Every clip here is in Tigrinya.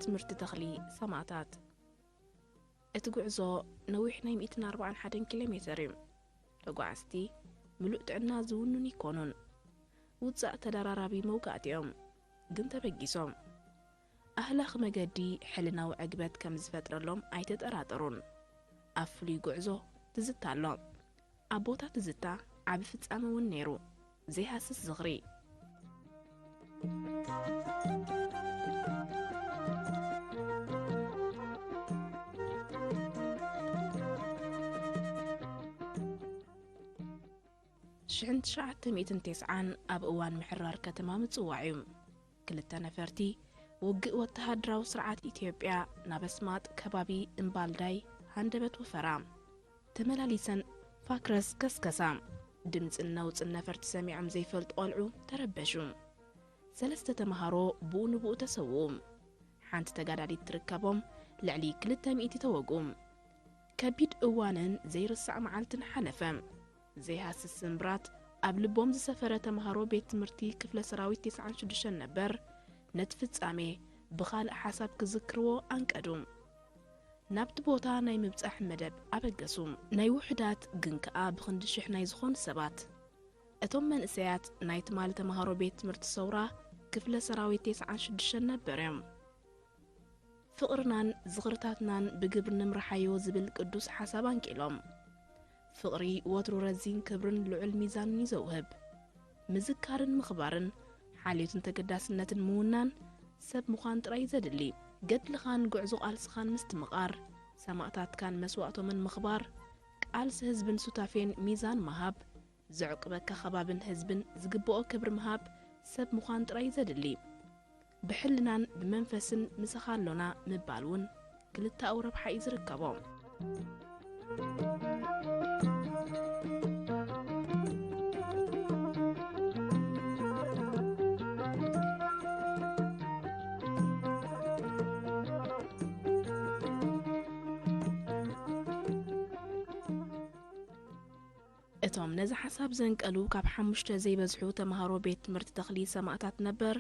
ትምህርቲ ተኽሊ ሰማእታት። እቲ ጉዕዞ ነዊሕ ናይ ሚእትን ኣርባዓን ሓደን ኪሎ ሜተር እዩ። ተጓዓዝቲ ምሉእ ጥዕና ዝውኑን ይኮኑን። ውጻእ ተደራራቢ መውጋእቲ እዮም፣ ግን ተበጊሶም። ኣህላኽ መገዲ ሕልናዊ ዕግበት ከም ዝፈጥረሎም ኣይተጠራጠሩን። ኣብ ፍሉይ ጉዕዞ ትዝታ ኣሎ። ኣብ ቦታ ትዝታ ዓቢ ፍጻመ እውን ነይሩ። ዘይሃስስ ዝኽሪ። ሽሕን ትሽዓተ ሚእትን ተስዓን ኣብ እዋን ምሕራር ከተማ ምጽዋዕ እዩ። ክልተ ነፈርቲ ውግእ ወተሃደራዊ ስርዓት ኢትዮጵያ ናብ ኣስማጥ ከባቢ እምባልዳይ ሃንደበት ወፈራ። ተመላሊሰን ፋክረስ ከስከሳ። ድምፅን ነውፅን ነፈርቲ ሰሚዖም ዘይፈልጡ ቆልዑ ተረበሹ። ሰለስተ ተምሃሮ ብኡ ንብኡ ተሰውኡ። ሓንቲ ተጋዳሊት ትርከቦም፣ ልዕሊ ክልተ ሚእቲ ተወግኡ። ከቢድ እዋንን ዘይርሳዕ መዓልትን ሓለፈ። ዘይሃስስ ስምብራት ኣብ ልቦም ዝሰፈረ ተምሃሮ ቤት ትምህርቲ ክፍለ ሰራዊት ተስዓን ሽዱሽተን ነበር፣ ነቲ ፍጻሜ ብኻልእ ሓሳብ ክዝክርዎ ኣንቀዱ። ናብቲ ቦታ ናይ ምብጻሕ መደብ ኣበገሱ። ናይ ውሑዳት ግን ከኣ ብኽንዲ ሽሕ ናይ ዝኾኑ ሰባት። እቶም መንእሰያት ናይ ትማሊ ተምሃሮ ቤት ትምህርቲ ሰውራ ክፍለ ሰራዊት ተስዓን ሽዱሽተን ነበር እዮም። ፍቕርናን ዝኽርታትናን ብግብሪ ንምርሓዮ ዝብል ቅዱስ ሓሳብ ኣንቂሎም። ፍቕሪ ወትሩ ረዚን ክብርን ልዑል ሚዛንን እዩ ዘውህብ። ምዝካርን ምኽባርን፣ ሓልዮትን ተገዳስነትን ምውናን ሰብ ምዃን ጥራይ ዘድሊ። ገድልኻን ጉዕዞ ቃልስኻን ምስትምቓር፣ ሰማእታትካን መስዋእቶምን ምኽባር፣ ቃልሲ ህዝብን ሱታፌን ሚዛን ምሃብ፣ ዘዕቁበካ ከባብን ህዝብን ዝግብኦ ክብሪ ምሃብ ሰብ ምዃን ጥራይ ዘድሊ። ብሕልናን ብመንፈስን ምሳኻ ኣሎና ምባል እውን ክልተኣዊ ረብሓ እዩ ዝርከቦ። እቶም ነዚ ሓሳብ ዘንቀሉ ካብ ሓሙሽተ ዘይበዝሑ ተምሃሮ ቤት ትምህርቲ ተኽሊ ሰማእታት ነበር፣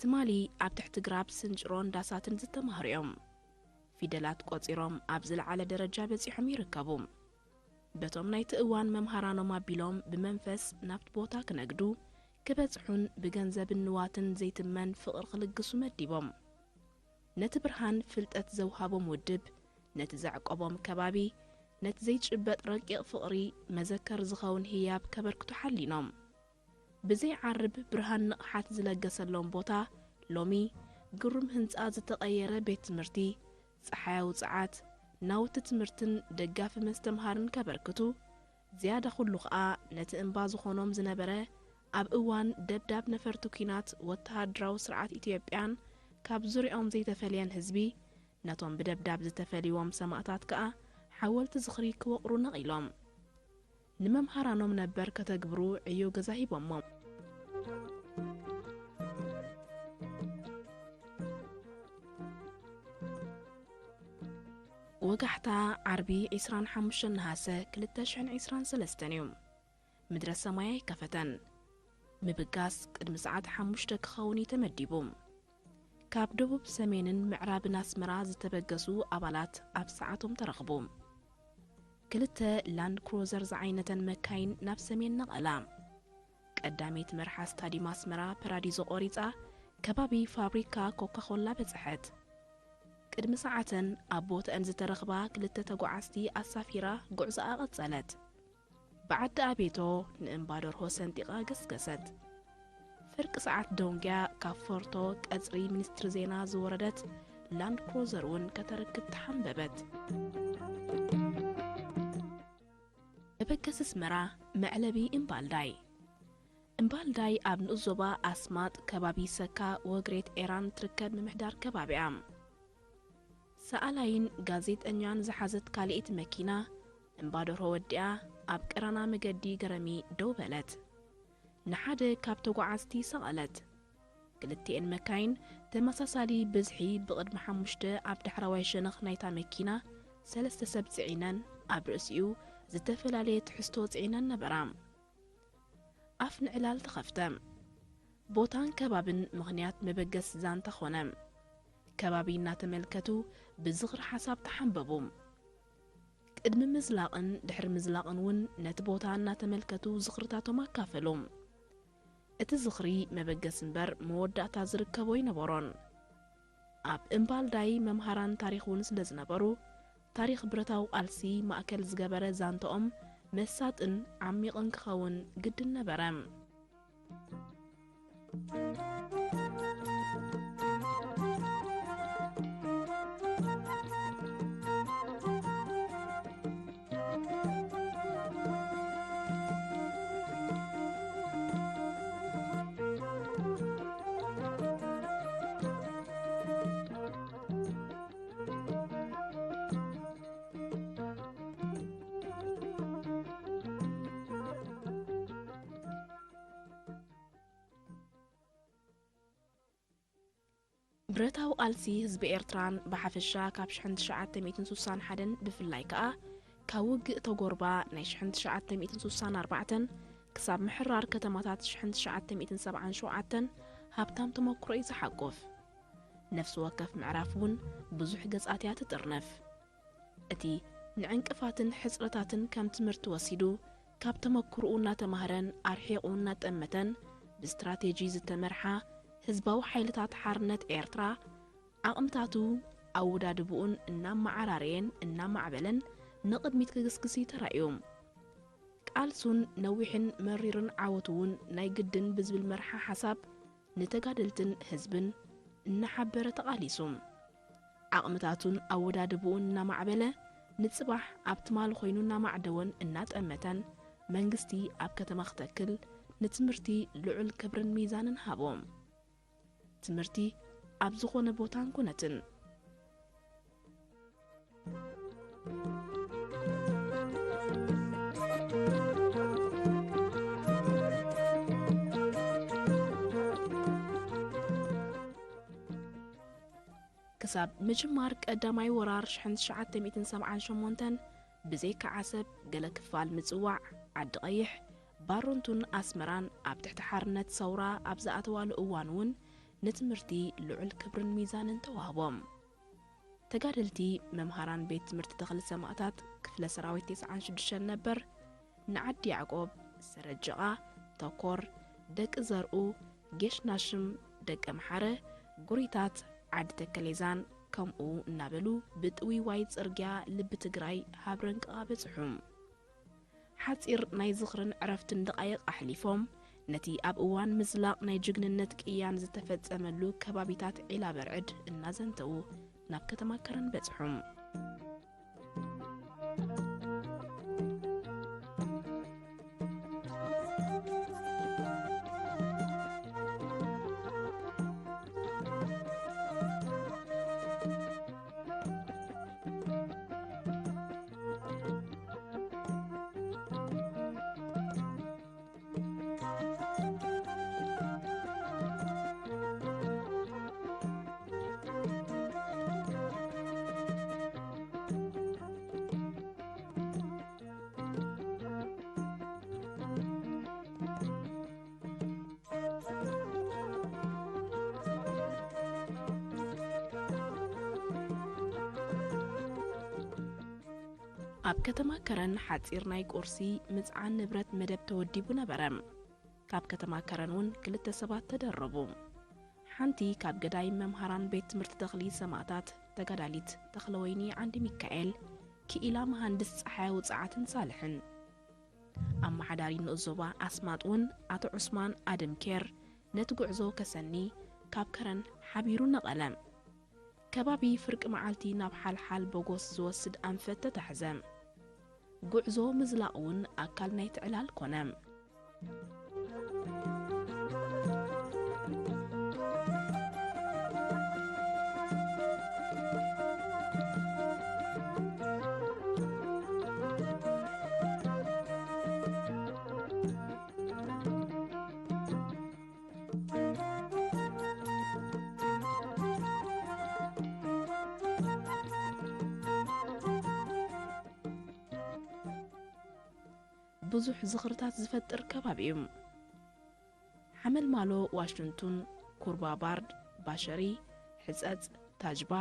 ትማሊ ኣብ ትሕቲ ግራብ ስንጭሮን ዳሳትን ዝተማህሩ እዮም። ፊደላት ቆጺሮም ኣብ ዝለዓለ ደረጃ በጺሖም ይርከቡ። በቶም ናይቲ እዋን መምሃራኖም ኣቢሎም ብመንፈስ ናብቲ ቦታ ክነግዱ፣ ክበጽሑን ብገንዘብን ንዋትን ዘይትመን ፍቕሪ ክልግሱ መዲቦም። ነቲ ብርሃን ፍልጠት ዘውሃቦም ውድብ፣ ነቲ ዘዕቆቦም ከባቢ፣ ነቲ ዘይጭበጥ ረቂቕ ፍቕሪ መዘከር ዝኸውን ህያብ ከበርክቱ ሓሊኖም። ብዘይዓርብ ብርሃን ንቕሓት ዝለገሰሎም ቦታ፣ ሎሚ ግሩም ህንጻ ዝተቐየረ ቤት ትምህርቲ፣ ጸሓያዊ ጸዓት፣ ናውቲ ትምህርትን ደጋፊ መስተምሃርን ከበርክቱ፣ ዝያዳ ኩሉ ኸኣ ነቲ እምባ ዝኾኖም ዝነበረ፣ ኣብ እዋን ደብዳብ ነፈርቲ ኲናት ወተሃደራዊ ስርዓት ኢትዮጵያን ካብ ዙርያኦም ዘይተፈልየን ህዝቢ፣ ነቶም ብደብዳብ ዝተፈልይዎም ሰማእታት ከኣ ሓወልቲ ዝኽሪ ክወቕሩ ነቒሎም። ንመምሃራኖም ነበር ከተግብሩ ዕዮ ገዛ ሂቦሞም። ወጋሕታ፣ ዓርቢ ዕስራን ሓሙሽተን ነሃሰ ክልተ ሽሕን ዕስራን ሰለስተን እዩ። ምድረ ሰማይ ኣይከፈተን። ምብጋስ ቅድሚ ሰዓት ሓሙሽተ ክኸውን እዩ ተመዲቡ። ካብ ደቡብ ሰሜንን ምዕራብን ኣስመራ ዝተበገሱ ኣባላት ኣብ ሰዓቶም ተረኽቡ። ክልተ ላንድ ክሩዘር ዝዓይነተን መካይን ናብ ሰሜን ነቐላ። ቀዳመይቲ መርሓ ስታዲየም ኣስመራ ፓራዲዞ ቆሪጻ ከባቢ ፋብሪካ ኮካኮላ በጽሐት። ቅድሚ ሰዓተን ኣብ ቦታኣን ዝተረኽባ ክልተ ተጓዓዝቲ ኣሳፊራ ጉዕዞኣ ቀጸለት። ብዓዲ ኣቤቶ ንእምባ ደርሆ ሰንጢቓ ገስገሰት። ፍርቂ ሰዓት ደንጉያ ካብ ፎርቶ ቀጽሪ ሚኒስትሪ ዜና ዝወረደት ላንድ ክሩዘር እውን ከተረክብ ተሓንበበት። መበገሲ ኣስመራ፣ መዕለቢ እምባልዳይ። እምባልዳይ ኣብ ንኡስ ዞባ ኣስማጥ ከባቢ ሰካ ወግሬት ኤራን ትርከብ ምምሕዳር ከባቢ እያ። ሰኣላይን ጋዜጠኛን ዝሓዘት ካልኣይቲ መኪና እምባ ደርሆ ወዲኣ ኣብ ቀራና መገዲ ገረሚ ደው በለት። ንሓደ ካብ ተጓዓዝቲ ሰቐለት። ክልቲኤን መካይን ተመሳሳሊ ብዝሒ ብቕድሚ ሓሙሽተ ኣብ ዳሕረዋይ ሸነኽ ናይታ መኪና ሰለስተ ሰብ ጽዒነን ኣብ ርእሲኡ ዝተፈላለየ ትሕዝቶ ጽዒነን ነበራ። ኣፍ ንዕላል ተኸፍተ። ቦታን ከባብን ምኽንያት መበገሲ ዛንታ ኾነ። ከባቢ እናተመልከቱ ብዝኽሪ ሓሳብ ተሓንበቡ። ቅድሚ ምዝላቕን ድሕሪ ምዝላቕን እውን ነቲ ቦታ እናተመልከቱ ዝኽርታቶም ኣካፈሉ። እቲ ዝኽሪ መበገሲ እምበር መወዳእታ ዝርከቦ ኣይነበሮን። ኣብ እምባልዳይ መምሃራን ታሪኽ እውን ስለ ዝነበሩ፣ ታሪኽ ብረታዊ ቃልሲ ማእከል ዝገበረ ዛንታኦም መሳጥን ዓሚቕን ክኸውን ግድን ነበረ። ብረታዊ ቃልሲ ህዝቢ ኤርትራን ብሓፈሻ ካብ ሽሕን ትሽዓተ ሚእትን ስሳን ሓደን ብፍላይ ከኣ ካብ ውግእ ተጎርባ ናይ ሽሕን ትሽዓተ ሚእትን ስሳን ኣርባዕተን ክሳብ ምሕራር ከተማታት ሽሕን ትሽዓተ ሚእትን ሰብዓን ሸውዓተን ሃብታም ተመክሮ እዩ ዝሓቁፍ። ነፍሲ ወከፍ ምዕራፍ እውን ብዙሕ ገጻት እያ ትጥርንፍ። እቲ ንዕንቅፋትን ሕጽረታትን ከም ትምህርቲ ወሲዱ፣ ካብ ተመክሮኡ እናተማህረን ኣርሒቑ እናጠመተን ብስትራቴጂ ዝተመርሓ ህዝባዊ ሓይልታት ሓርነት ኤርትራ፣ ዓቕምታቱ ኣወዳድብኡን እናመዓራረየን እናማዕበለን ንቕድሚት ክግስግስ እዩ ተራእዩ። ቃልሱን ነዊሕን መሪርን ዓወቱ እውን ናይ ግድን ብዝብል መርሓ ሓሳብ ንተጋደልትን ህዝብን እናሓበረ ተቓሊሱ። ዓቕምታቱን ኣወዳድብኡን እናማዕበለ፣ ንጽባሕ ኣብ ትማሊ ኮይኑ እናማዕደወን እናጠመተን፣ መንግስቲ ኣብ ከተማ ክተክል ንትምህርቲ ልዑል ክብርን ሚዛንን ሃቦ። ትምህርቲ ኣብ ዝኾነ ቦታን ኩነትን። ክሳብ ምጅማር ቀዳማይ ወራር ሽሕን ትሽዓተ ሚእትን ሰብዓን ሸሞንተን ብዘይካ ዓሰብ፣ ገለ ክፋል ምጽዋዕ፣ ዓዲ ቀይሕ፣ ባሮንቱን ኣስመራን ኣብ ትሕቲ ሓርነት ሰውራ ኣብ ዝኣተዋሉ እዋን እውን ንትምህርቲ ልዑል ክብርን ሚዛንን ተዋህቦም። ተጋደልቲ መምሃራን ቤት ትምህርቲ ተኽሊ ሰማእታት ክፍለ ሰራዊት ተስዓን ሽዱሽተን ነበር፣ ንዓዲ ያዕቆብ፣ ሰረጅቓ፣ ተኮር፣ ደቂ ዘርኡ፣ ጌሽ ናሽም፣ ደቂ ኣምሓረ፣ ጉሪታት፣ ዓዲ ተከሌዛን ከምኡ እናበሉ ብጥውይዋይ ጽርግያ ልቢ ትግራይ ሃብረን ከኣ በጽሑ። ሓጺር ናይ ዝኽርን ዕረፍትን ደቓይቕ ኣሕሊፎም፣ ነቲ ኣብ እዋን ምዝላቕ ናይ ጅግንነት ቅያን ዝተፈጸመሉ ከባቢታት ዒላ በርዕድ እናዘንተዉ ናብ ከተማ ከረን በጽሑ። ኣብ ከተማ ከረን ሓጺር ናይ ቁርሲ ምጽዓን ንብረት መደብ ተወዲቡ ነበረ። ካብ ከተማ ከረን እውን ክልተ ሰባት ተደረቡ። ሓንቲ ካብ ገዳይም መምሃራን ቤት ትምህርቲ ተኽሊ ሰማእታት ተጋዳሊት ተኽለወይኒ ዓንዲ ሚካኤል፣ ክኢላ መሃንድስ ጸሓይ ውጽዓትን ሳልሕን፣ ኣመሓዳሪ ንኡስ ዞባ ኣስማጥ እውን ኣቶ ዑስማን ኣደም ኬር ነቲ ጉዕዞ ከሰኒ ካብ ከረን ሓቢሩ ነቐለ። ከባቢ ፍርቂ መዓልቲ ናብ ሓልሓል በጎስ ዝወስድ ኣንፈት ተታሕዘ። ጉዕዞ ምዝላቕ እውን ኣካል ናይቲ ዕላል ኮነ። ብዙሕ ዝኽርታት ዝፈጥር ከባቢ እዩ። ሓመልማሎ ዋሽንቱን፣ ኩርባ ባርድ፣ ባሸሪ፣ ሕጸጽ፣ ታጅባ፣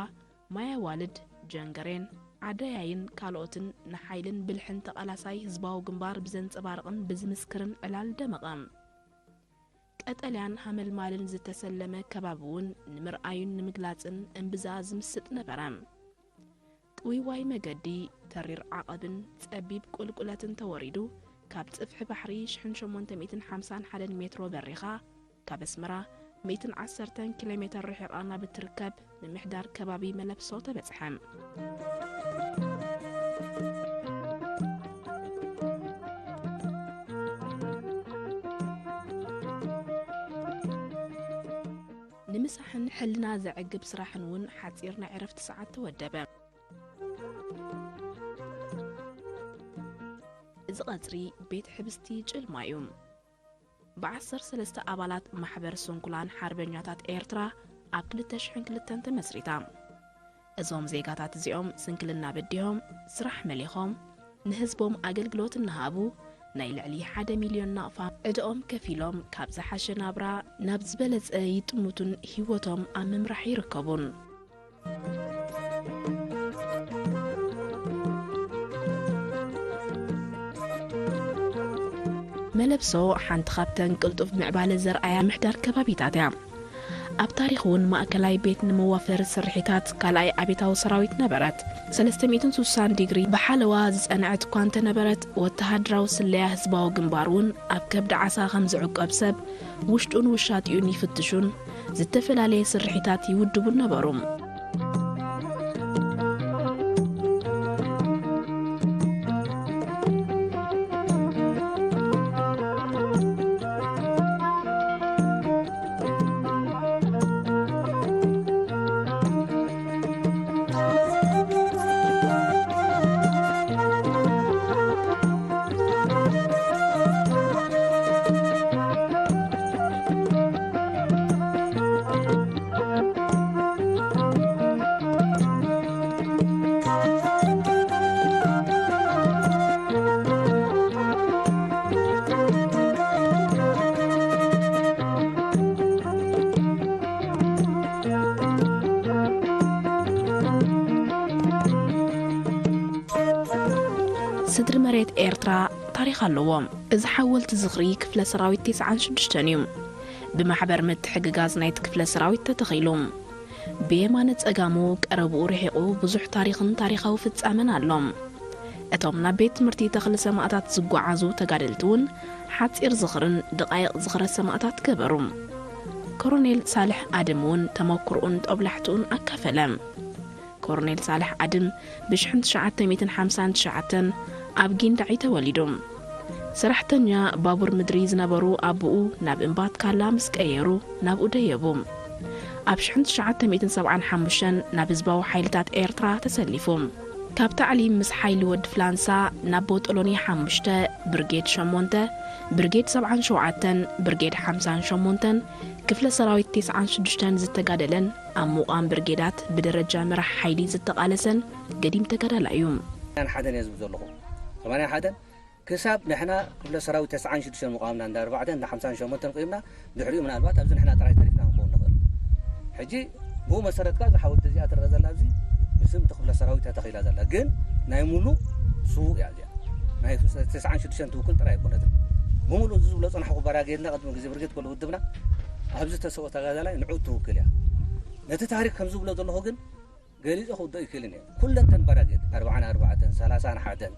ማይ ኣዋልድ፣ ጀንገሬን፣ ዓደያይን ካልኦትን ንሓይልን ብልሕን ተቓላሳይ ህዝባዊ ግንባር ብዘንጸባርቕን ብዝምስክርን ዕላል ደመቐ። ቀጠልያን ሃመልማልን ዝተሰለመ ከባቢ እውን ንምርኣዩን ንምግላጽን እምብዛ ዝምስጥ ነበረ። ጥውይዋይ መገዲ፣ ተሪር ዓቐብን ጸቢብ ቁልቁለትን ተወሪዱ፣ ካብ ጽፍሒ ባሕሪ ሽሕን ሸሞንተ ሚእትን ሓምሳን ሓደን ሜትሮ በሪኻ፣ ካብ ኣስመራ ሚእትን ዓሰርተን ኪሎ ሜተር ርሒቓ ናብ እትርከብ ምምሕዳር ከባቢ መለብሶ ተበጽሐ። ንምሳሕን ሕልና ዘዕግብ ስራሕን እውን ሓጺር ናይ ዕረፍቲ ሰዓት ተወደበ። እዚ ቀጽሪ ቤት ሕብስቲ ጭልማ እዩ። ብዓሰርተ ሰለስተ ኣባላት ማሕበር ስንኩላን ሓርበኛታት ኤርትራ ኣብ ክልተ ሽሕን ክልተን ተመስሪታ። እዞም ዜጋታት እዚኦም ስንክልና በዲሆም፣ ስራሕ መሊኾም፣ ንህዝቦም ኣገልግሎት እናሃቡ፣ ናይ ልዕሊ ሓደ ሚልዮን ናቕፋ ዕዳኦም ከፊሎም፣ ካብ ዝሓሸ ናብራ ናብ ዝበለጸ ይጥምቱን ህይወቶም ኣብ ምምራሕ ይርከቡን። መለብሶ ሓንቲ ካብተን ቅልጡፍ ምዕባለ ዘርኣያ ምሕዳር ከባቢታት እያ። ኣብ ታሪኽ እውን ማእከላይ ቤት ንመዋፈሪ ስርሒታት ካልኣይ ኣብዮታዊ ሰራዊት ነበረት። ሰለስተ ሚእትን ስሳን ዲግሪ ብሓለዋ ዝጸንዐት እኳ እንተነበረት፣ ወተሃደራዊ ስለያ ህዝባዊ ግንባር እውን ኣብ ከብዲ ዓሳ ከም ዝዕቆብ ሰብ ውሽጡን ውሻጢኡን ይፍትሹን ዝተፈላለየ ስርሒታት ይውድቡን ነበሩ። ስድሪ መሬት ኤርትራ ታሪኽ ኣለዎ። እዚ ሓወልቲ ዝኽሪ ክፍለ ሰራዊት ተስዓን ሽዱሽተን እዩ። ብማሕበር ምትሕግጋዝ ናይቲ ክፍለ ሰራዊት ተተኺሉ። ብየማነ ጸጋሙ ቀረብኡ ርሒቑ ብዙሕ ታሪኽን ታሪኻዊ ፍጻመን ኣሎ። እቶም ናብ ቤት ትምህርቲ ተኽሊ ሰማእታት ዝጓዓዙ ተጋደልቲ እውን ሓጺር ዝኽርን ደቓይቕ ዝኽረ ሰማእታት ገበሩ። ኮሮኔል ሳልሕ ኣድም እውን ተመክሮኡን ጦብላሕትኡን ኣካፈለ። ኮሮኔል ሳልሕ ኣድም ብሽሕን ትሽዓተ ሚእትን ሓምሳን ትሽዓተን ኣብ ጊንዳዕ እዩ ተወሊዱ። ሰራሕተኛ ባቡር ምድሪ ዝነበሩ ኣቦኡ ናብ እምባ ትካላ ምስ ቀየሩ ናብኡ ደየቡ። ኣብ ሽሕን ትሽዓተ ሚእትን ሰብዓን ሓሙሽተን ናብ ህዝባዊ ሓይልታት ኤርትራ ተሰሊፉ። ካብ ታዕሊም ምስ ሓይሊ ወዲ ፍላንሳ ናብ ቦጦሎኒ ሓሙሽተ፣ ብርጌድ ሸሞንተ፣ ብርጌድ ሰብዓን ሸውዓተን፣ ብርጌድ ሓምሳን ሸሞንተን፣ ክፍለ ሰራዊት ተስዓን ሽዱሽተን ዝተጋደለን ኣብ ምቋም ብርጌዳት ብደረጃ መራሕ ሓይሊ ዝተቓለሰን ገዲም ተጋዳላይ እዩ። ሰማንያን ሓደን እየ ዝብል ዘለኹ። ሰማንያን ሓደን ክሳብ ንሕና ክፍለ ሰራዊት ተስዓን ሽዱሽተን ምቋምና እንዳ ኣርባዕተን እንዳ ሓምሳን ሸሞንተን ቆይምና፣ ድሕሪኡ ምናልባት ኣብዚ ንሕና ጥራይ ተሪፍና ክንከውን ንኽእል። ሕጂ ብኡ መሰረት ከኣ እዛ ሓወልቲ እዚኣ ትረአ ዘላ ኣብዚ ብስም እቲ ክፍለ ሰራዊት እያ ተኺላ ዘላ። ግን ናይ ሙሉእ ስዉእ እያ እዚኣ። ናይ ተስዓን ሽዱሽተን ትውክል ጥራይ ኣይኮነትን። ብምሉእ እዚ ዝብሎ ጸናሕኩ በራጌድና ቅድሚ ግዜ ብርጌድ ከሎ ውድብና ኣብዚ ተሰውኦ ተጋዳላይ ንዑ ትውክል እያ። ነቲ ታሪኽ ከም ዝብሎ ዘለኹ ግን ገሊጹ ክውድኦ ኣይክእልን እየ። ኩለን ተን በራጌድ ኣርብዓን ኣርባዕተን፣ ሰላሳን ሓደን፣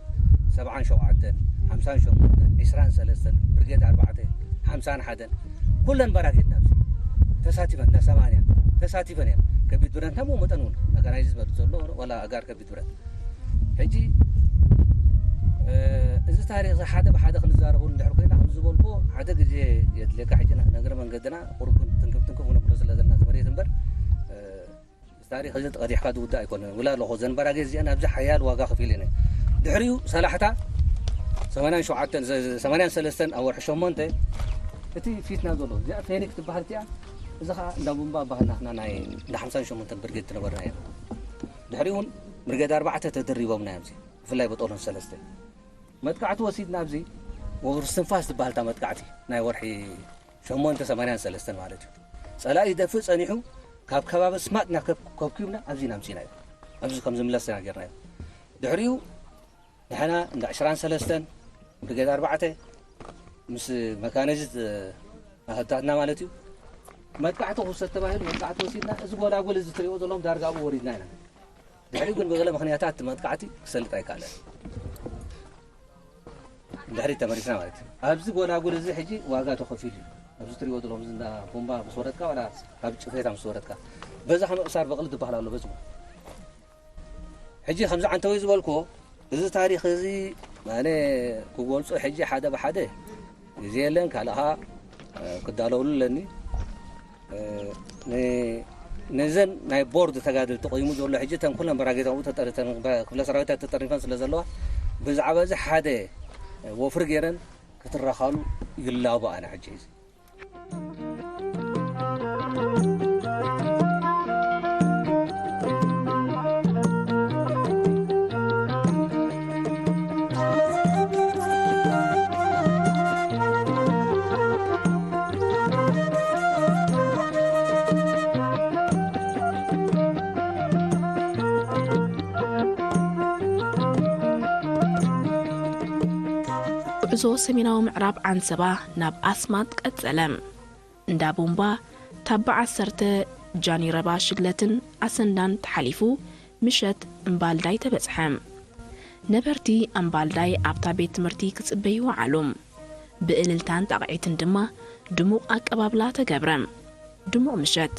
ሰብዓን ሸውዓተን፣ ሓምሳን ሸሞንተን፣ ዒስራን ሰለስተን፣ ብርጌድ ኣርባዕተ፣ ሓምሳን ሓደን፣ ኩለን በራጌድና ኣብዚ ተሳቲፈን፣ እንዳ ሰማንያ ተሳቲፈን እየን። ከቢድ ብረት እንተ መጠን እውን መካናይዝድ ዝበሉ ዘሎ ዋላ ኣጋር ከቢድ ብረት። ሕጂ፣ እ፣ እዚ ታሪኽ እዚ ሓደ ብሓደ ክንዛረበሉ እንድሕር ኮይና፣ ከም ዝበልኩ ሓደ ግዜ የድልየካ። ሕጂ ና-፣ ነግረ መንገድና ቁሩብ ትንክፍ ትንክፍ ክነብሎ ስለ ዘለና እዚ መሬት እምበር፣ እ፣ እዚ ታሪኽ እዚ ተቐዲሕካ ዝውዳእ ኣይኮነን። ውላ ኣለኹ፣ ዘን በራጌድ እዚኣን ኣብዚ ሓያል ዋጋ ከፊለን እየን። ድሕሪኡ ሰላሕታ ሰማንያን ሸውዓተን፣ ሰ-፣ ሰማንያን ሰለስተን ኣብ ወርሒ ሸሞንተ እቲ ፊትና ዘሎ፣ እዚኣ ፌኒክስ ትበሃል እቲኣ፣ እዚ ኸዓ እንዳ ቡምባ ባህልና ናይ እንዳ ሓምሳን ሸሞንተን ብርጌድ ትነበርና እያ። ድሕሪኡ እውን ብርጌድ ኣርባዕተ ተደሪቦምና እዮም፣ እዚ ብፍላይ በጦሎን ሰለስተ መጥቃዕቲ ወሲድና ኣብዚ ወር እስትንፋስ ዝበሃል እታ መጥቃዕቲ ናይ ወርሒ ሸሞንተ ሰማንያን ሰለስተን ማለት እዩ። ጸላኢ ይደፍእ ጸኒሑ፣ ካብ ከባቢ ኣስማጥ ኢና ከብ-፣ ከብኪብና ኣብዚ ኢና ኣምጺእናዮ። ኣብዚ ከም ዝምለስ ኢና ጌርናዮ። ድሕሪኡ ንሕና እንዳ ዕስራን ሰለስተን ብርጌድ ኣርባዕተ ምስ መካናይዝድ ማህብታትና ማለት እዩ፣ መጥቃዕቲ ክውሰድ ተባሂሉ መጥቃዕቲ ወሲድና፣ እዚ ጎላጉል እዚ ትሪእዎ ዘለኹም ዳርጋ ኣብኡ ወሪድና ኢና። ድሕሪኡ ግን ብገለ ምኽንያታት እቲ መጥቃዕቲ ክሰልጥ ኣይከኣለን። ድሕሪት ተመሊስና ማለት እዩ። ኣብዚ ጎላጉል እዚ ሕጂ ዋጋ ተኸፊሉ እዩ። ኣብዚ ትሪእዎ ዘለኹም እዚ እንዳ ቦምባ ምስ ወረድካ፣ ዋላ ካብ ጭፍሬታ ምስ ወረድካ፣ በዛ ከምዕሳር በቕሊ ዝበሃል ኣሎ፣ በዚ ሕጂ ከምዚ ዓንተወይ ዝበልክዎ፣ እዚ ታሪኽ እዚ ኣነ ክገልጾ ሕጂ ሓደ ብሓደ ግዜ የለን፣ ካልእ ኸኣ፣ እ፣ ክዳለውሉ ኣለኒ። እ፣ ን-፣ ነዘን ናይ ቦርድ ተጋደልቲ ቆይሙ ዘሎ ሕጂ እተን ኩለን በራጌታኡ ተጠር-፣ እተን በ-፣ ክፍለ ሰራዊታት ተጠርኒፈን ስለ ዘለዋ፣ ብዛዕባ እዚ ሓደ ወፍሪ ገይረን ክትራኻሉ ይላቦ ኣነ ሕጂ እዚ። ጉዕዞ ሰሜናዊ ምዕራብ ዓንሰባ ናብ ኣስማጥ ቀጸለ። እንዳ ቦምባ፣ ታባ ዓሰርተ፣ ጃኒረባ ሽግለትን ኣሰንዳን ተሓሊፉ፣ ምሸት እምባልዳይ ተበጽሐ። ነበርቲ እምባልዳይ ኣብታ ቤት ትምህርቲ ክጽበዩ ወዓሉ። ብእልልታን ጣቕዒትን ድማ ድሙቕ ኣቀባብላ ተገብረ። ድሙቕ ምሸት።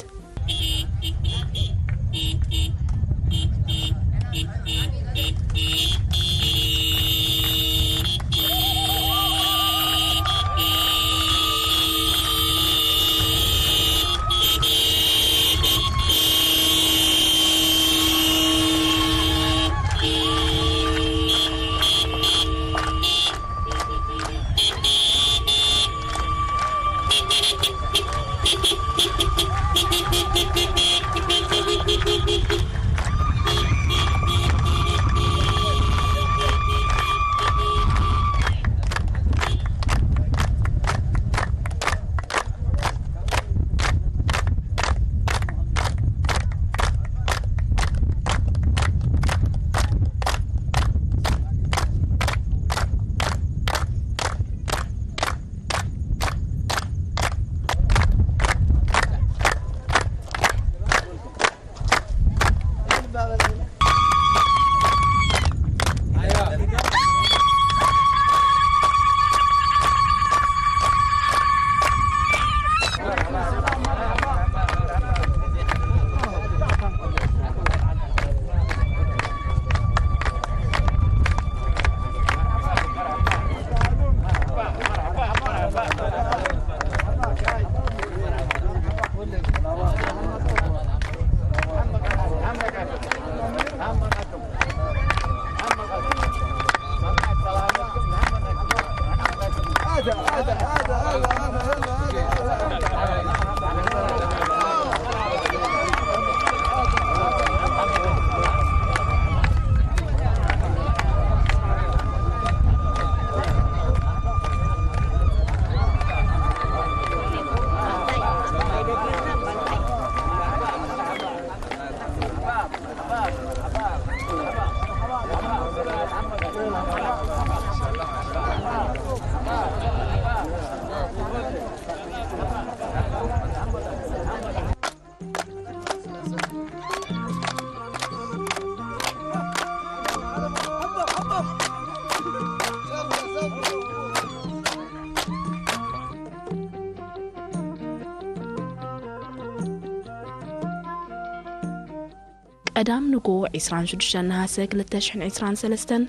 ቀዳም ንግሆ ዕስራን ሽዱሽተን ነሃሰ ክልተ ሽሕን ዕስራን ሰለስተን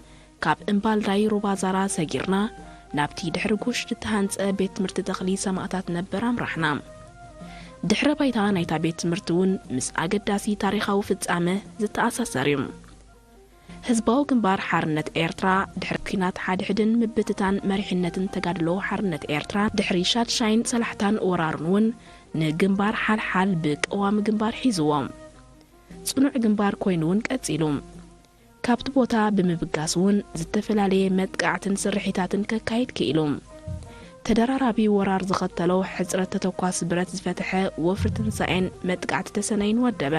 ካብ እምባልዳይ ሩባ ዛራ ሰጊርና ናብቲ ድሕሪ ጉሽ ዝተሃንጸ ቤት ትምህርቲ ተኽሊ ሰማእታት ነበር ኣምራሕና። ድሕረ ባይታ ናይታ ቤት ትምህርቲ እውን ምስ ኣገዳሲ ታሪኻዊ ፍጻመ ዝተኣሳሰር እዩ። ህዝባዊ ግንባር ሓርነት ኤርትራ ድሕሪ ኲናት ሓድሕድን ምብትታን መሪሕነትን ተጋድሎ ሓርነት ኤርትራ ድሕሪ ሻድሻይን ሰላሕታን ወራሩን እውን ንግንባር ሓልሓል ብቀዋሚ ግንባር ሒዝዎ። ጽኑዕ ግንባር ኮይኑ እውን ቀጺሉ። ካብቲ ቦታ ብምብጋስ እውን ዝተፈላለየ መጥቃዕትን ስርሒታትን ከካይድ ክኢሉ። ተደራራቢ ወራር ዝኸተሎ ሕጽረት ተተኳሲ ብረት ዝፈትሐ ወፍሪ ትንሳኤን መጥቃዕቲ ተሰነይን ወደበ።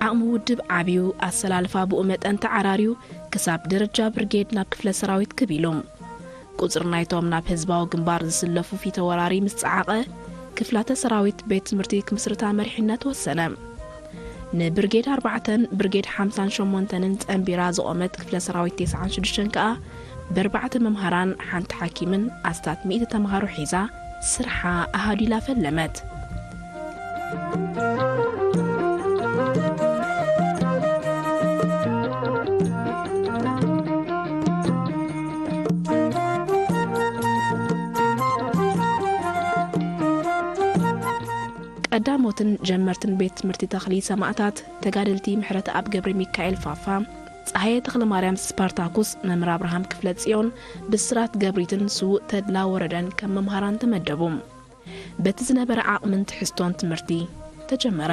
ዓቕሚ ውድብ ዓብዩ፣ ኣሰላልፋ ብኡ መጠን ተዓራርዩ፣ ክሳብ ደረጃ ብርጌድ ናብ ክፍለ ሰራዊት ክብ ኢሉ። ቁጽሪ ናይቶም ናብ ህዝባዊ ግንባር ዝስለፉ ፊተ ወራሪ ምስ ጸዓቐ፣ ክፍላተ ሰራዊት ቤት ትምህርቲ ክምስርታ መሪሕነት ወሰነ። ንብርጌድ ኣርባዕተን ብርጌድ ሓምሳን ሸሞንተንን ጸንቢራ ዝቖመት ክፍለ ሰራዊት ተስዓን ሽዱሽተን ከኣ፣ ብኣርባዕተ መምሃራን ሓንቲ ሓኪምን ኣስታት ሚእቲ ተምሃሮ ሒዛ፣ ስርሓ ኣሃዱ ኢላ ፈለመት። ቀዳሞትን ጀመርትን ቤት ትምህርቲ ተኽሊ ሰማእታት ተጋደልቲ ምሕረተኣብ ገብረ ሚካኤል ፋፋ፣ ጸሃየ ተኽለ ማርያም ስፓርታኩስ፣ መምህር ኣብርሃም ክፍለ ጽዮን፣ ብስራት ገብሪትን ስዉእ ተድላ ወረደን ከም መምሃራን ተመደቡ። በቲ ዝነበረ ዓቕምን ትሕዝቶን ትምህርቲ ተጀመረ።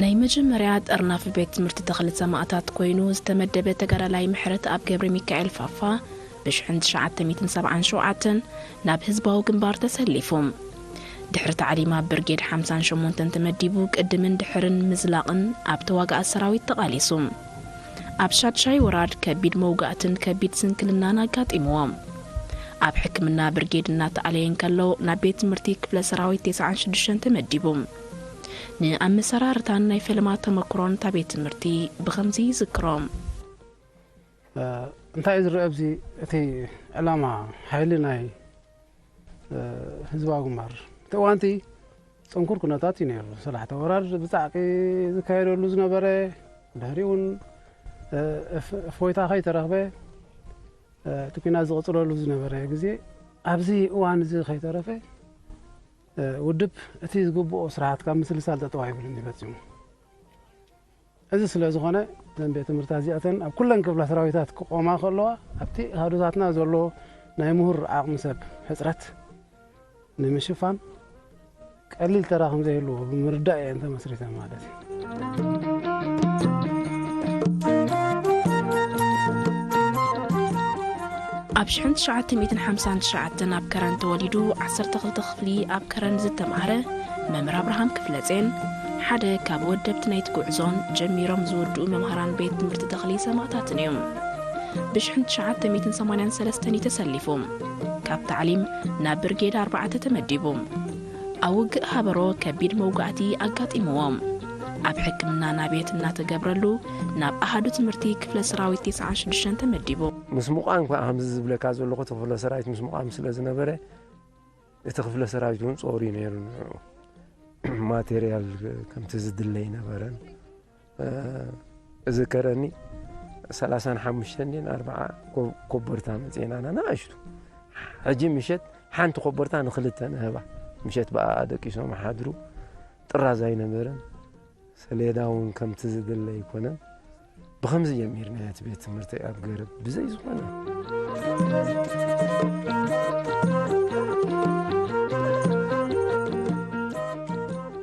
ናይ መጀመርያ ጠርናፊ ቤት ትምህርቲ ተኽሊ ሰማእታት ኮይኑ ዝተመደበ ተጋዳላይ ምሕረተኣብ ገብረ ሚካኤል ፋፋ፣ ብሽሕን ትሽዓተ ሚእትን ሰብዓን ሸውዓተን ናብ ህዝባዊ ግንባር ተሰሊፉ። ድሕሪ ታዕሊም ኣብ ብርጌድ ሓምሳን ሸሞንተን ተመዲቡ፣ ቅድምን ድሕርን ምዝላቕን ኣብ ተዋጋኢ ሰራዊት ተቓሊሱ። ኣብ ሻድሻይ ወራር ከቢድ መውጋእትን ከቢድ ስንክልናን ኣጋጢምዎ። ኣብ ሕክምና ብርጌድ እናተኣለየ እንከሎ፣ ናብ ቤት ትምህርቲ ክፍለ ሰራዊት ተስዓን ሽዱሽተን ተመዲቡ። ንኣመሰራርታን ናይ ፈለማ ተመክሮን እታ ቤት ትምህርቲ ብኸምዚ ይዝክሮ። እ፣ እንታይ እዩ ዝረአ ኣብዚ? እቲ ዕላማ፣ ሓይሊ ናይ፣ እ፣ ህዝባዊ ግንባር፣ እቲ እዋንቲ ጽንኩር ኩነታት እዩ ነይሩ። ሰላሕቲ ወራር ብጻዕቂ ዝካየደሉ ዝነበረ፣ ድሕሪኡ እውን፣ እ፣ እፍ-፣ እፎይታ ከይተረኽበ፣ እ፣ እቲ ኲናት ዝቕጽለሉ ዝነበረ ግዜ፣ ኣብዚ እዋን እዚ ከይተረፈ፣ እ፣ ውድብ እቲ ዝግብኦ ስራሓት ካብ ምስልሳል ጠጠው ኣይብልን እዩ ፈጺሙ። እዚ ስለ ዝኾነ፣ እዘን ቤት ትምህርታት እዚኣተን ኣብ ኩለን ክፍለ ሰራዊታት ክቖማ ከለዋ፣ ኣብቲ ኣሃዱታትና ዘሎ ናይ ምሁር ዓቕሚ ሰብ ሕጽረት ንምሽፋን ቀሊል ተራ ከም ዘይህልዎ ብምርዳእ እየን ተመስሪተን ማለት እዩ። ኣብ ሽሕን ትሽዓተ ሚእትን ሓምሳን ትሽዓተን ኣብ ከረን ተወሊዱ፣ ዓሰርተ ክልተ ክፍሊ ኣብ ከረን ዝተማህረ መምህር ኣብርሃም ክፍለጼን ሓደ ካብ ወደብቲ ናይቲ ጉዕዞን ጀሚሮም ዝውድኡ መምሃራን ቤት ትምህርቲ ተኽሊ ሰማእታትን እዩ። ብሽሕን ትሽዓተ ሚእትን ሰማንያን ሰለስተን እዩ ተሰሊፉ። ካብ ታዕሊም ናብ ብርጌድ ኣርባዕተ ተመዲቡ። ኣብ ውግእ ሃበሮ ከቢድ መውጋእቲ ኣጋጢምዎ። ኣብ ሕክምና ናብየት እናተገብረሉ፣ ናብ ኣሃዱ ትምህርቲ ክፍለ ሰራዊት ተስዓን ሽዱሽተን ተመዲቡ። ምስ ምቋም ከኣ ከምዚ ዝብለካ ዘለኹ፣ እቲ ክፍለ ሰራዊት ምስ ምቋም ስለ ዝነበረ፣ እቲ ክፍለ ሰራዊት እውን ጾር እዩ ነይሩ ንዕኡ። ማቴርያል ከምቲ ዝድለ ኣይነበረን። እ፣ እዝከረኒ፣ ሰላሳን ሓሙሽተን ድየን ኣርብዓ ኮ-፣ ኮቦርታ መጺኤናና ንኣሽቱ። ሕጂ ምሸት ሓንቲ ኮቦርታ ንኽልተ ንህባ። ምሸት ብኣኣ ደቂሶም ሓድሩ። ጥራዝ ኣይነበረን። ሰሌዳ እውን ከምቲ ዝድለ ኣይኮነን። ብኸምዚ ጀሚርና እቲ ቤት ትምህርቲ ኣብ ገረብ ብዘይ ዝኾነ።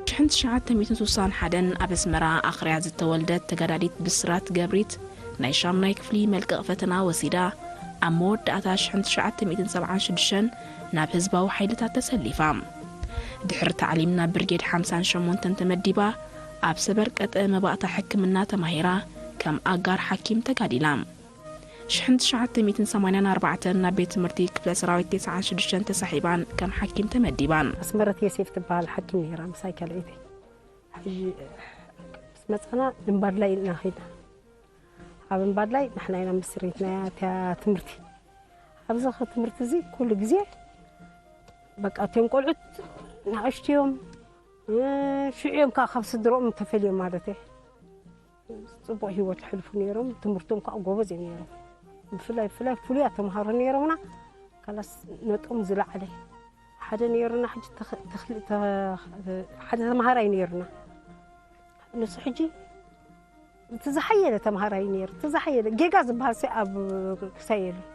ሽሕን ትሽዓተ ሚእትን ስሳን ሓደን ኣብ ኣስመራ ኣኽርያ ዝተወልደት ተጋዳሊት ብስራት ገብሪት ናይ ሻምናይ ክፍሊ መልቀቕ ፈተና ወሲዳ፣ ኣብ መወዳእታ ሽሕን ትሽዓተ ሚእትን ሰብዓን ሽዱሽተን ናብ ህዝባዊ ሓይልታት ተሰሊፋ። ድሕሪ ታዕሊም ናብ ብርጌድ ሓምሳን ሸሞንተን ተመዲባ፣ ኣብ ሰበርቀጠ መባእታ ሕክምና ተማሂራ፣ ከም ኣጋር ሓኪም ተጋዲላ። ሽሕን ትሽዓተ ሚእትን ሰማንያን ኣርባዕተን ናብ ቤት ትምህርቲ ክፍለ ሰራዊት ተስዓን ሽዱሽተን ተሳሒባን ከም ሓኪም ተመዲባን። ኣስመረት ዮሴፍ ትበሃል ሓኪም ነይራ፣ ምሳይ ካልኣይተይ። ሕጂ ምስ መጻና እምባድላይ ኢልና ኸይድና። ኣብ እምባድላይ ንሕና ኢና መስሪትናያ እታ ትምህርቲ። ኣብዚ ኸ ትምህርቲ እዚ ኩሉ ግዜ በቃ እቶም ቆልዑት ንኣሽቱ እዮም። እ፣ ሽዑ እዮም ከኣ ካብ ስድርኦም ተፈልዮም ማለት እየ። ጽቡቕ ህይወት የሕልፉ ነይሮም። ትምህርቶም ከኣ ጎበዝ እዮም ነይሮም። ብፍላይ፣ ብፍላይ ፍሉያት ተምሃሮ ነይሮምና። ካላስ ነጥቦም ዝለዓለ ሓደ ነይሩና። ሕጂ ተኽ-፣ ተኽሊ-፣ ተ-፣ ሓደ ተምሃራይ ነይሩና። ንሱ ሕጂ እቲ ዝሓየለ ተምሃራይ ነይሩ። እቲ ዝሓየለ ጌጋ ዝበሃል ሲ ኣብ ክሳይ የለን።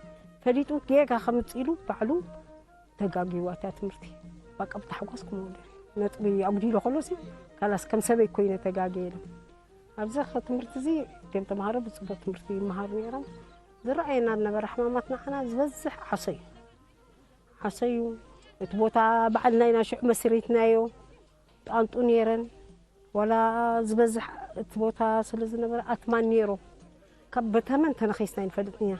ፈሊጡ ጌጋ ከምጽእ ኢሉ ባዕሉ ተጋግይዋ እታ ትምህርቲ። በቃ ብታሕጓስ ክመውደር ነጥቢ ኣጉዲሎ ከሎሲ ካላስ ከም ሰበይ ኮይነ ተጋግየ ኢሉ። ኣብዚ ኸ ትምህርቲ እዚ እቶም ተምሃሮ ብጽቡቕ ትምህርቲ ይመሃሩ ነይሮም። ዝረኣየና ዝነበረ ሕማማት ንዓና ዝበዝሕ ዓሶ እዩ። ዓሶ እዩ። እቲ ቦታ ባዕልና ኢና ሽዑ መስሪትናዮ። ጣንጡ ነይረን። ዋላ ዝበዝሕ እቲ ቦታ ስለ ዝነበረ ኣትማን ነይሩ። ካብ በተመን ተነኺስና ኣይንፈልጥን ኢና።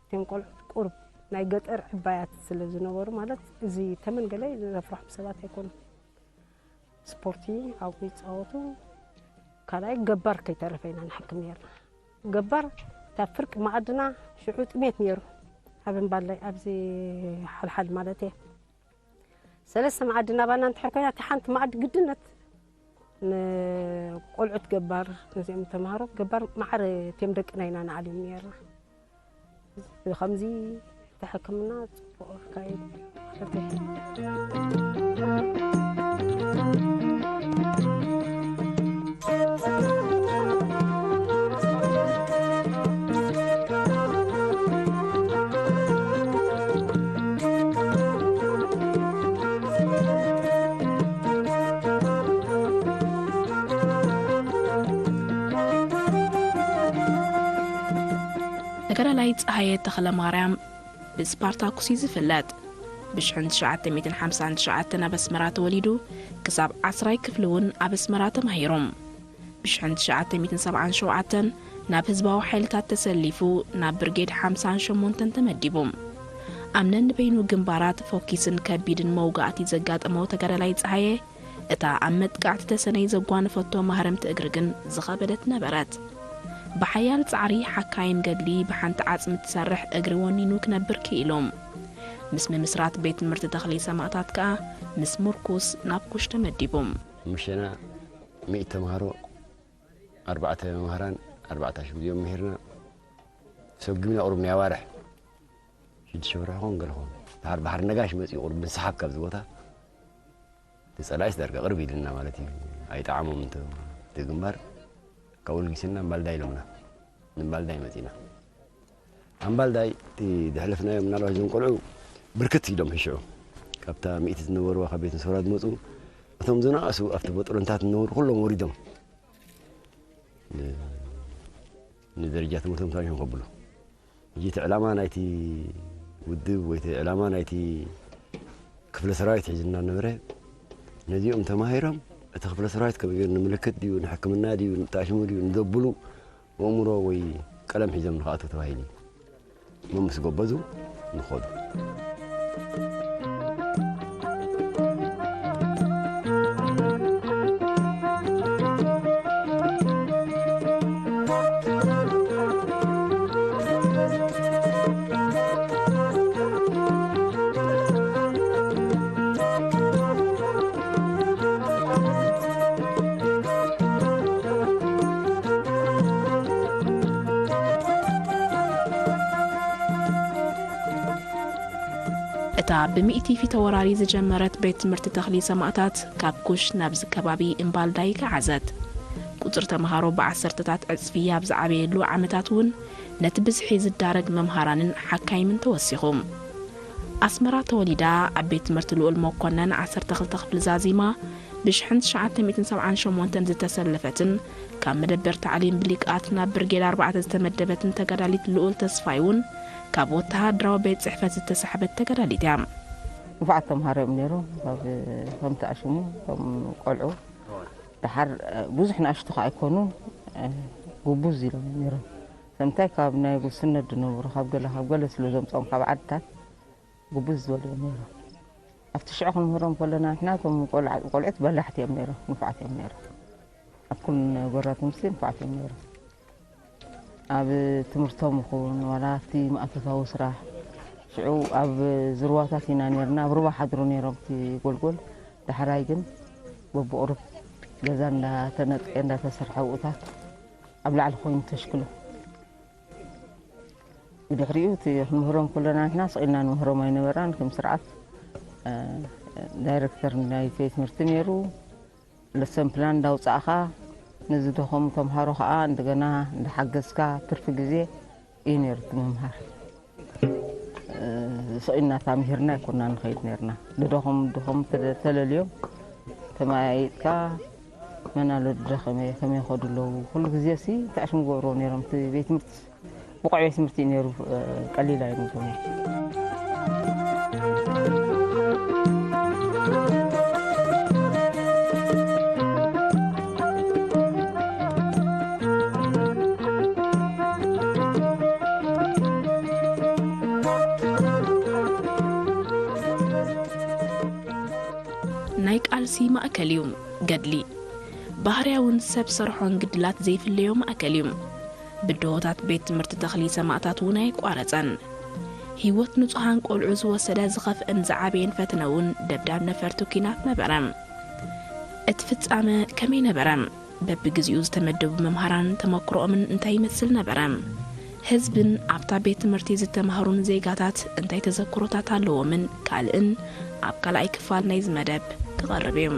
እቶም ቆልዑት ቁሩብ ናይ ገጠር ዕባያት ስለ ዝነበሩ፣ ማለት እዚ ተመን ገለ ዘፍርሖም ሰባት ኣይኮኑን። ስፖርቲ ኣብኡ ይጻወቱ። ካልኣይ ገባር ከይተረፈ ኢና ንሕክም ነይርና። ገባር እታ ፍርቂ መኣድና ሽዑ ጥሜት ነይሩ። ኣብ እምባላይ ኣብዚ ሓልሓል ማለት እየ። ሰለስተ መኣዲ ናባና እንድሕር ኮይና፣ እታ ሓንቲ መኣዲ ግድነት ንቆልዑት ገባር፣ ነዚኦም ተምሃሮ ገባር ማዕረ እቶም ደቅና ኢና ንኣልዮም ነይርና። ብኸምዚ እቲ ሕክምና ጽቡቕ ኣካይድ ማለት እዩ። ተጋዳላይ ጸሃየ ተኽለ ማርያም ብስፓርታኩስ እዩ ዝፍለጥ። ብሽሕን ትሽዓተ ሚእትን ሓምሳን ትሽዓተን ኣብ ኣስመራ ተወሊዱ፣ ክሳብ ዓስራይ ክፍሊ እውን ኣብ ኣስመራ ተማሂሩ። ብሽሕን ትሽዓተ ሚእትን ሰብዓን ሸውዓተን ናብ ህዝባዊ ሓይልታት ተሰሊፉ፣ ናብ ብርጌድ ሓምሳን ሸሞንተን ተመዲቡ። ኣብ ነንበይኑ ግንባራት ፎኪስን ከቢድን መውጋእቲ ዘጋጠመው ተጋዳላይ ጸሃየ፣ እታ ኣብ መጥቃዕቲ ተሰነይ ዘጓነፈቶ ማህረምቲ እግሪ ግን ዝኸበደት ነበረት። ብሓያል ጻዕሪ ሓካይም ገድሊ ብሓንቲ ዓጽሚ እትሰርሕ እግሪ ወኒኑ ክነብር ክኢሉ። ምስ ምምስራት ቤት ትምህርቲ ተኽሊ ሰማእታት ከኣ ምስ ሙርኩስ ናብ ኩሽ ተመዲቡ። ምሸና ሚእቲ ተምሃሮ፣ ኣርባዕተ መምህራን፣ ኣርባዕተ ኣሽጉ እዚኦም ምሂርና፣ ሰጉምና ቁሩብ ናይ ኣዋርሕ ሽዱሽተ ወርሒ ኾን ገለ ኾን። ድሓር ባሕሪ ነጋሽ መጺኡ ቁሩብ ምንስሓብ ካብዚ ቦታ። እቲ ጸላኢስ ዳርጋ ቅርብ ኢልና ማለት እዩ። ኣይጠዓሞም እንተ እቲ ግንባር። ካብኡ ልጊስና እምባልዳይ ኢሎምና። ንእምባልዳይ መጺና። ኣምባልዳይ እቲ ዘሕለፍናዮ ምናልባት እዞም ቆልዑ ብርክት ኢሎም ሽዑ። ካብታ ሚእቲ ዝነበርዋ ካብ ቤት ንስውራ ዝመጹ፣ እቶም ዝነኣሱ ኣብቲ በጥሮንታት ዝነበሩ ኩሎም ወሪዶም። ን-፣ ንደረጃ ትምህርቶም ታሪኾም ከብሉ። ሕጂ እቲ ዕላማ ናይቲ ውድብ ወይ እቲ ዕላማ ናይቲ ክፍለ ሰራዊት ሒዝና ነበረ። ነዚኦም ተማሂሮም እቲ ክፍለ ሰራዊት ከመይ ገይሩ ንምልክት ድዩ፣ ንሕክምና ድዩ፣ ንጣሽሙ ድዩ፣ ንዘብሉ ኣእምሮ ወይ ቀለም ሒዞም ንኽኣትዉ ተባሂሉ እዩ። እሞ ምስ ጎበዙ ንኸዱ። እታ ብሚእቲ ፊተወራሪ ዝጀመረት ቤት ትምህርቲ ተኽሊ ሰማእታት፣ ካብ ኩሽ ናብዚ ከባቢ እምባልዳይ ገዓዘት። ቁጽሪ ተምሃሮ ብዓሰርተታት ዕጽፊ ኣብ ዝዓበየሉ ዓመታት እውን፣ ነቲ ብዝሒ ዝዳረግ መምሃራንን ሓካይምን ተወሲኹ። ኣስመራ ተወሊዳ፣ ኣብ ቤት ትምህርቲ ልኡል መኮነን ዓሰርተ ክልተ ክፍሊ ዛዚማ፣ ብሽሕን ትሽዓተ ሚእትን ሰብዓን ሸሞንተን ዝተሰለፈትን ካብ መደበር ታዕሊም ብሊቃት ናብ ብርጌድ ኣርባዕተ ዝተመደበትን ተጋዳሊት ልኡል ተስፋይ እውን፣ ካብ ወተሃደራዊ ቤት ጽሕፈት ዝተሳሕበት ተጋዳሊት እያ። ንፉዓት ተምሃሮ እዮም ነይሮም። ካብ፣ ከምቲ ኣሽሙ፣ እቶም ቆልዑ ደሓር፣ ብዙሕ ንኣሽቱ ከኣ ኣይኮኑን፣ ጉቡዝ ኢሎም እዮም ነይሮም። ከምታይ ካብ ናይ ጉስነት ዝነብሩ፣ ካብ ገለ ካብ ገለ ስለ ዘምጾም ካብ ዓድታት ግቡዝ ዝበሉ እዮም ነይሮም። ኣብቲ ሽዑ ክንምህሮም ከለና ንሕና እቶም ቆልዓ-፣ ቆልዑት በላሕቲ እዮም ነይሮም፣ ንፉዓት እዮም ነይሮም። ኣብ ኩሉ ነገራት ምስ ንፉዓት እዮም ነይሮም። ኣብ ትምህርቶም ይኹን ዋላ ኣብቲ ማእቶታዊ ስራሕ፣ ሽዑ ኣብ ዝርዋታት ኢና ነይርና፣ ኣብ ሩባ ሓድሩ ነይሮም እቲ ጎልጎል። ዳሕራይ ግን በብቑሩብ ገዛ እንዳተነጥቀ እንዳተሰርሐ ኣብኡታት ኣብ ላዕሊ ኮይኑ ተሽክሎ። ብድሕሪኡ እቲ ክንምህሮም ከለና ንሕና ስቕ ኢልና ንምህሮም ኣይነበራን። ከም ስርዓት፣ እ፣ ዳይሬክተር ናይ ቤት ትምህርቲ ነይሩ። ለሰን ፕላን እንዳውጻእኻ ንዝደኸሙ ተምሃሮ ኸኣ እንደገና እንዳሓገዝካ ትርፊ ግዜ እዩ ነይሩ እቲ ምምሃር። እ፣ ስቕ ኢልና ታምሂርና ኣይኮና ንኸይድ ነይርና። ዝደኸሙ፣ ዝደኸሙ ተለ-፣ ተለልዮም ተመያይጥካ መን ኣሎ ዝደኸመ፣ ከመይ ይኸዱ ኣለዉ። ኩሉ ግዜ ሲ እንታይ ሽም ገብርዎ ነይሮም እቲ ቤት ትምህርቲ ብቑዕ ቤት ትምህርቲ እዩ ነይሩ፣ እ፣ ቀሊል ኣይነበረን። ናይ ቃልሲ ማእከል እዩ ገድሊ። ባህርያውን ሰብ ሰርሖን ግድላት ዘይፍለዮ ማእከል እዩ። ብድሆታት ቤት ትምህርቲ ተኽሊ ሰማእታት እውን ኣይቋረጸን። ህይወት ንጹሃን ቆልዑ ዝወሰደ ዝኸፍአን ዝዓበየን ፈተነ እውን ደብዳብ ነፈርቲ ኲናት ነበረ። እቲ ፍጻመ ከመይ ነበረ? በብግዜኡ ዝተመደቡ መምሃራን ተመክሮኦምን እንታይ ይመስል ነበረ? ህዝብን ኣብታ ቤት ትምህርቲ ዝተማህሩን ዜጋታት እንታይ ተዘክሮታት ኣለዎምን ካልእን ኣብ ካልኣይ ክፋል ናይዚ መደብ ክቐርብ እዩ።